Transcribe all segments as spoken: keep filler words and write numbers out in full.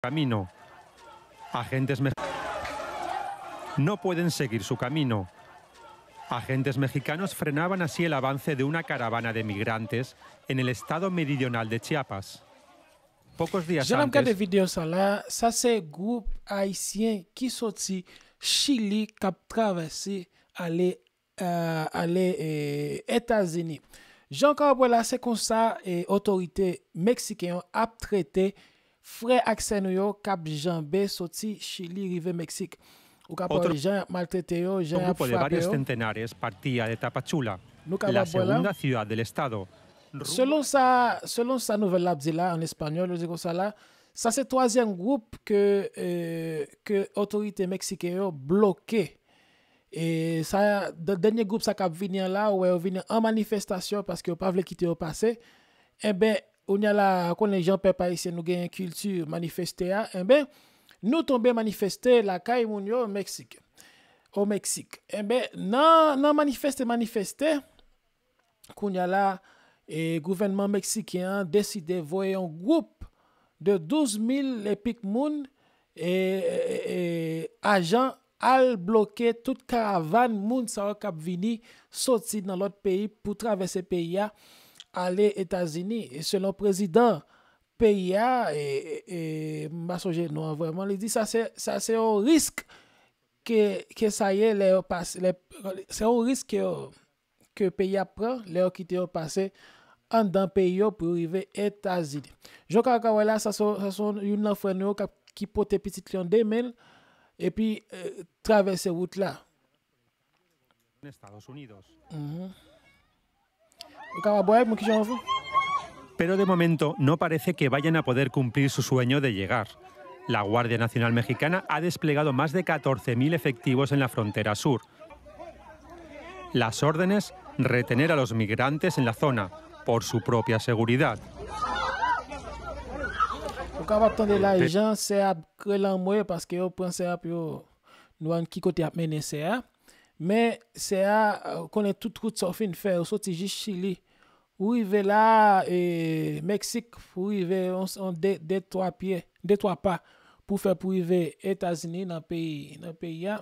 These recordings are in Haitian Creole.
camino. Agentes me- No pueden seguir su camino. Agentes mexicanos frenaban así el avance de una caravana de migrantes en el estado meridional de Chiapas. Pocos días antes. Jan n ap gade videyo sa la, sa se gwoup ayisyen ki soti Chili k ap travèse ale, eh, ale, eh, Etazini. Jan w ka wè la, se konsa, eh, otorite meksiken yo ap trete frè ak sè nou yo k ap janbe soti Chili rive Meksik. Ou ka wè jan y ap maltrete yo, jan y ap frape yo. Otro grupo de varios centenares partía de Tapachula, la segunda ciudad del estado. Selon sa, selon sa nouvèl la ap di la, an espanyòl, yo di konsa la, sa se twazyèm gwoup ke, eh, ke otorite meksiken yo bloke. E sa, dè-, dènye gwoup sa k ap vini an la, ou wè yo vini an manifestasyon paske yo pa vle kite yo pase. Enben, kounye a la, konnen jan pèp ayisyen nou genyen kilti manifeste a, enben, nou tonbe manifeste lakay moun yo Meksik, o Meksik. Enben, nan, nan manifeste, manifeste, kounye a la, e, gouvènman meksiken an deside voye yon gwoup de douz mil epik moun, e, e, e, ajan al bloke tout karavàn moun sa yo k ap vini soti nan lòt peyi pou travèse peyi a, ale Etazini. E selon prezidan peyi a, e, e, e, m pa sonje non an vrèman, li di sa se, sa se yon risk ke, ke sa ye lè yo pase, lè, se yon risk ke yo, ke peyi a pran lè yo kite yo pase anndan peyi yo pou yo rive Etazini. Jan w ka, ka wè la, sa se, sa se youn nan frè nou yo k ap, ki pote pitit li an de men l, epi, eh, travèse wout la. Estados Unidos. Mhm. Ou kapab wè, mwen ki jan w fè. Pero de momento no parece que vayan a poder cumplir su sueño de llegar. La Guardia Nacional Mexicana ha desplegado más de catorce mil efectivos en la frontera sur. Las órdenes, retener a los migrantes en la zona, por su propia seguridad. Ou kapab tande la jan sè ap rele anmwe paske yo pran sè ap yo, nou wè ki kote ap mennen sè a. Men sè a, ou konnen tout wout sa w fin fè, ou soti jis Chili. Ou rive la, e, Meksik, ou rive yon, yon de, de, twa pye, de, twa pa pou fè pou rive Etazini nan peyi, nan peyi a.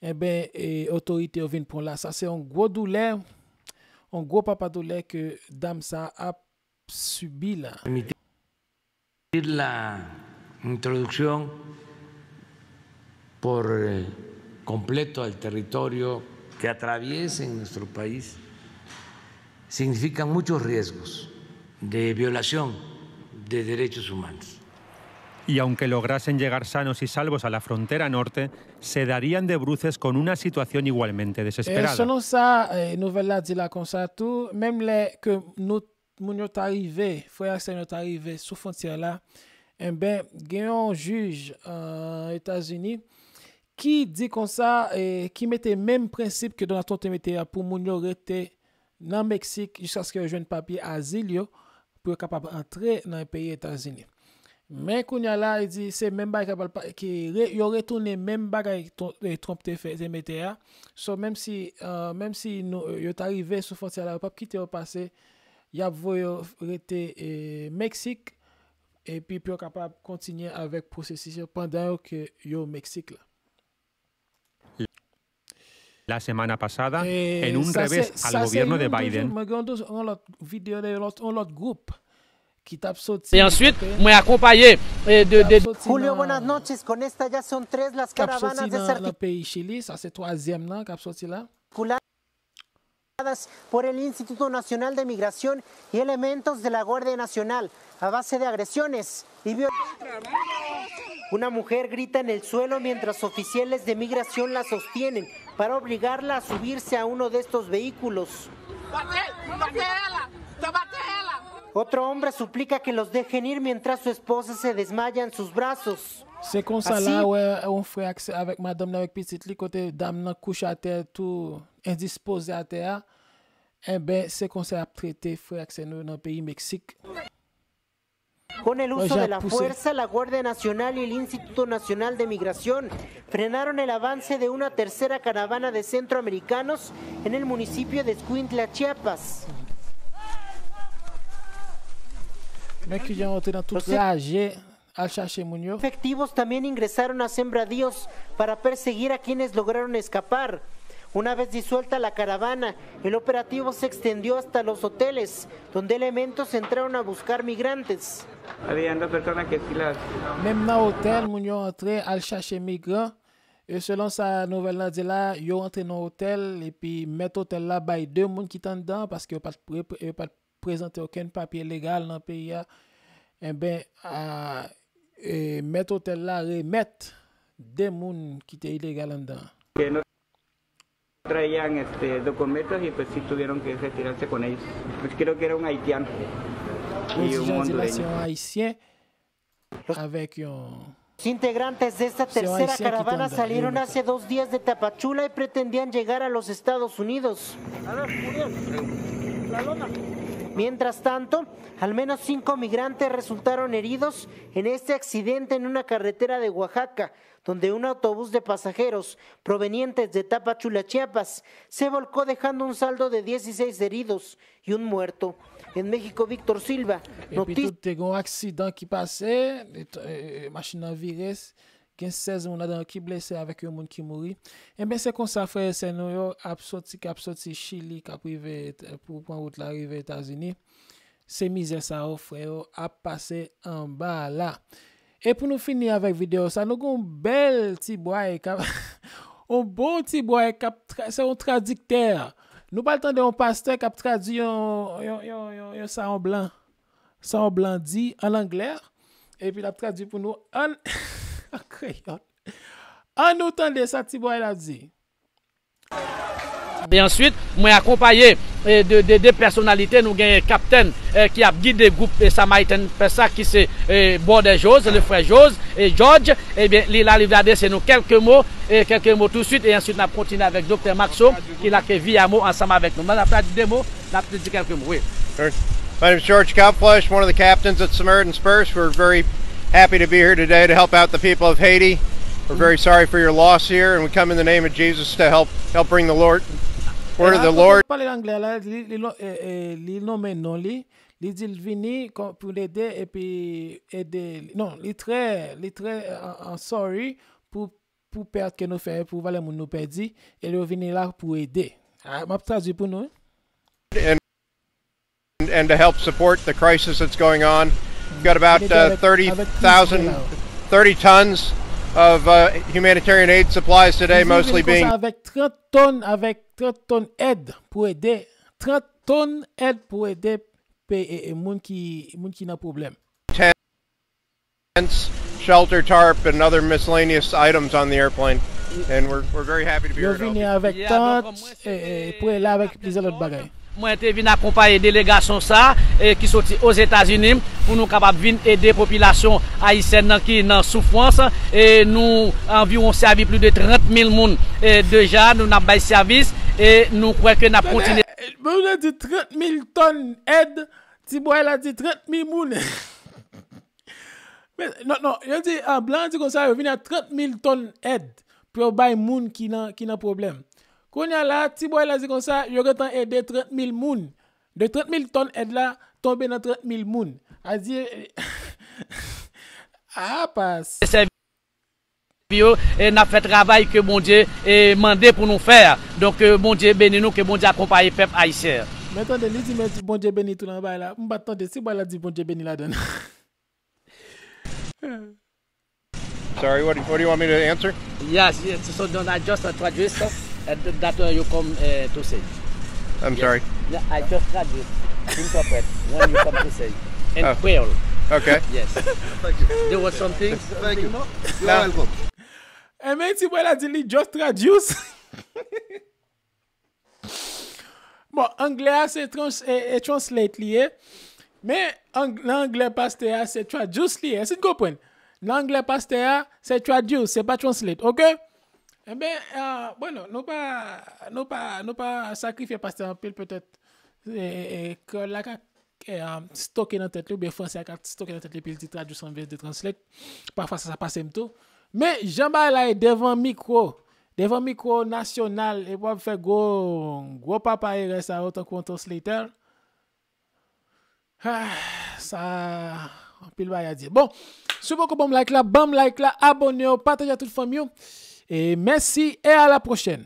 Enben, e, otorite yo vin pran la. Sa se yon gwo doulè, yon gwo papa doulè ke dam sa ap sibi la. La introducción por, eh, completo al territorio que atraviesen nuestro país significan muchos riesgos de violación de derechos humanos. Y aunque lograsen llegar sanos y salvos a la frontera norte, se darían de bruces con una situación igualmente desesperada. E selon sa, eh, nouvèl la di la konsa tou, menm lè ke nou moun yo ta rive, frè ak sè yo ta rive sou fwontyè la, enben, gen yon jij, eh, Etazini ki di konsa, eh, ki mete menm prensip ke Donald Trump te mete a pou moun yo rete nan Meksik jiskaske yo jwenn papye azil yo pou yo kapab antre nan peyi Etazini. Men kounye a la, li di se menm bagay ki pral pa-, ki re-, yo retounen menm bagay Tr-, eh, Trump te fè, te mete a. So, menm si, eh, menm si nou, yo ta rive sou fwontyè la, yo p ap kite yo pase, y ap voye yo rete, eh, Meksik, epi pou yo kapab kontinye avèk pwosesis yo pandan yo ke yo Meksik la. La semana pasada, en un revés al gobierno de Biden. Mwen gen yon lòt videyo de yon lòt, yon lòt gwoup ki t ap soti. E answit, mwen akonpaye, eh, de, de, Julio, buenas noches. Con esta ya son tres las caravanas de certificados. K ap soti nan, nan peyi Chili, sa se twazyèm nan k ap soti la. Por el Instituto Nacional de Migración y elementos de la Guardia Nacional a base de agresiones y violencia. Una mujer grita en el suelo mientras oficiales de migración la sostienen para obligarla a subirse a uno de estos vehículos. Otro hombre suplica que los dejen ir mientras su esposa se desmaya en sus brazos. Se konsa la, wè, yon frè ak sè avèk madanm li, avèk pitit li, kote dam nan kouche atè tou endispoze atè a. Enben, se konsa y ap trete frè ak sè nou yo nan peyi Meksik. Con el uso de la fuerza, la Guardia Nacional y el Instituto Nacional de Migración frenaron el avance de una tercera caravana de centroamericanos en el municipio de Escuintla, Chiapas. Men ki jan yo te nan tout raje. al chache moun yo. Efectivos también ingresaron a Sembradíos para perseguir a quienes lograron escapar. Una vez disuelta la caravana, el operativo se extendió hasta los hoteles, donde elementos entraron a buscar migrantes. Habían dos personas que sí las... Menm nan otèl, moun yo antre al chache migran. E selon sa nouvèl la di la, yo antre nan otèl epi mèt otèl la bay de moun ki t anndan an paske yo pa t pre- yo pa t prezante okenn papye legal nan peyi a. Enben, a, e, mèt otèl la remèt de moun ki te ilegal anndan an. Que no traían este, documentos y pues sí tuvieron que retirarse con ellos. Pues creo que era un haitiano Yo y di un jan di la se hondureño. Yon ayisyen avèk yon Los integrantes de esta tercera caravana salieron hace dos días de Tapachula y pretendían llegar a los Estados Unidos. Mientras tanto, al menos cinco migrantes resultaron heridos en este accidente en una carretera de Oaxaca, donde un autobús de pasajeros provenientes de Tapachula, Chiapas, se volcó dejando un saldo de dieciséis heridos y un muerto. En México, Víctor Silva, Epi tou, te gen yon aksidan ki pase, machin nan vire, gen sèz moun ladan ki blese avèk yon moun ki mouri. Enben, se konsa frè e sè nou yo ap soti, k ap soti Chili, k ap rive pou pran wout la rive Etazini. Se mizè sa yo, frè yo, ap pase anba la. E pou nou fini avèk videyo sa, nou gen yon bèl ti bway k ap yon bon ti bway k ap tra- se yon tradiktè. Nou pral tande yon pastè k ap tradui yon yon yon yon yon sa yon blan sa yon blan di an anglè, epi l ap tradui pou nou an an kreyòl. An nou tande sa ti bway la di. E answit, mwen akonpaye e, de, de, de pèsonalite, nou genyen kaptèn e, ki ap gide gwoup e, Samaritan Pèsa ki se e, Brother Jose, le frè Jose e George, ebyen li la li vle adrese nou kèlke mo e kèlke mo touswit e answit n ap kontinye avèk Doktè Maxo ki la ke Viyamo ansanm avèk nou. Mwen ap di de mo, n ap di kèlke mo, wi. My name is George Kalbfleisch, one of the captains at Samaritan's Purse. We're very happy to be here today to help out the people of Haiti. We're very sorry for your loss here, and we come in the name of Jesus to help help bring the Lord, word of the Lord. Pale anglè la, li, li, lo- e, e, li nonmen non li, li di l vini kon- pou l ede epi ede li. Non, li trè, li trè an, an sorry pou, pou pèt ke nou fè, pou valè moun nou pèdi, e yo vini la pou ede. A, m ap tradui pou nou. And and to help support the crisis that's going on. We've got about uh, thirty thousand, thirty tons of uh, humanitarian aid supplies today, mostly being avèk trant tòn, avèk trant tòn èd pou ede, trant tòn èd pou ede pe, e, e, moun ki, moun ki nan pwoblèm. Tents, shelter, tarp, and other miscellaneous items on the airplane. And we're, we're very happy to be here. Yo vini avèk tant, e, e, pou ede avèk plizyè lòt bagay. Mwen te vin akonpaye delegasyon sa e ki soti Ozetazini pou nou kapab vin ede popilasyon ayisyèn nan ki nan soufrans. E nou anviwon sèvi plis de trant mil moun e deja, nou n ap bay sèvis e nou kwè ke n ap kontinye. Bon, nou di trant mil tòn èd, ti bway la di trant mil moun. Men, non, non, yo di, ah, blan an di konsa, yo vini ak trant mil tòn èd pou yo bay moun ki nan, ki nan pwoblèm. Kounye a la, ti bway la di konsa, yo gentan ede trant mil moun. De trant mil tòn èd la, tonbe nan trant mil moun. A di, ah, pas. Yo, e n ap fè travay ke Bondye e mande pou nou fè a. Donk, ke Bondye beni nou, ke Bondye akonpaye pèp ayisyen an. Men tande, li di, men Bondye beni tou nan bagay la. M pa t tande, ti bway la di Bondye beni ladan l. Sorry, what, what do you want me to answer? Yes, yes. So don't I just uh, tradwis uh, that uh, you come uh, to say? I'm sorry. Yeah, I just tradwis, interpret when you come to say in Oh. Creole. Okay. Yes. Thank you. There was something. Thank you. You're Now- welcome. E men ti bway la di li just tradwis. Bon, anglè a se trans, e, e translate li ye. Men ang, nan anglè pastè a se tradwis li ye. Èske n konprann? Nan anglè pastè a se tradwis, se pa translate, oke? Enben, ah, bon, nou pa, nou pa, nou pa sakrifye pastè anpil petèt. E, e, e, kreyòl la ka e, um, stoke nan tèt li, oubyen fransè a ka stoke nan tèt li, epi l di tradwis anvle de translate. Pafwa sa, sa pase m tou. Men, jan bagay la ye devan mikwo, devan mikwo nasyonal, epi w ap fè gwo, gwo papa erè sa yo tankou yon translator. Ah, sa, Anpil bagay a di. Bon, si w poko ban m like la, ban m like la, abòne w, pataje a tout fanmi w. E mèsi e a la pwochèn.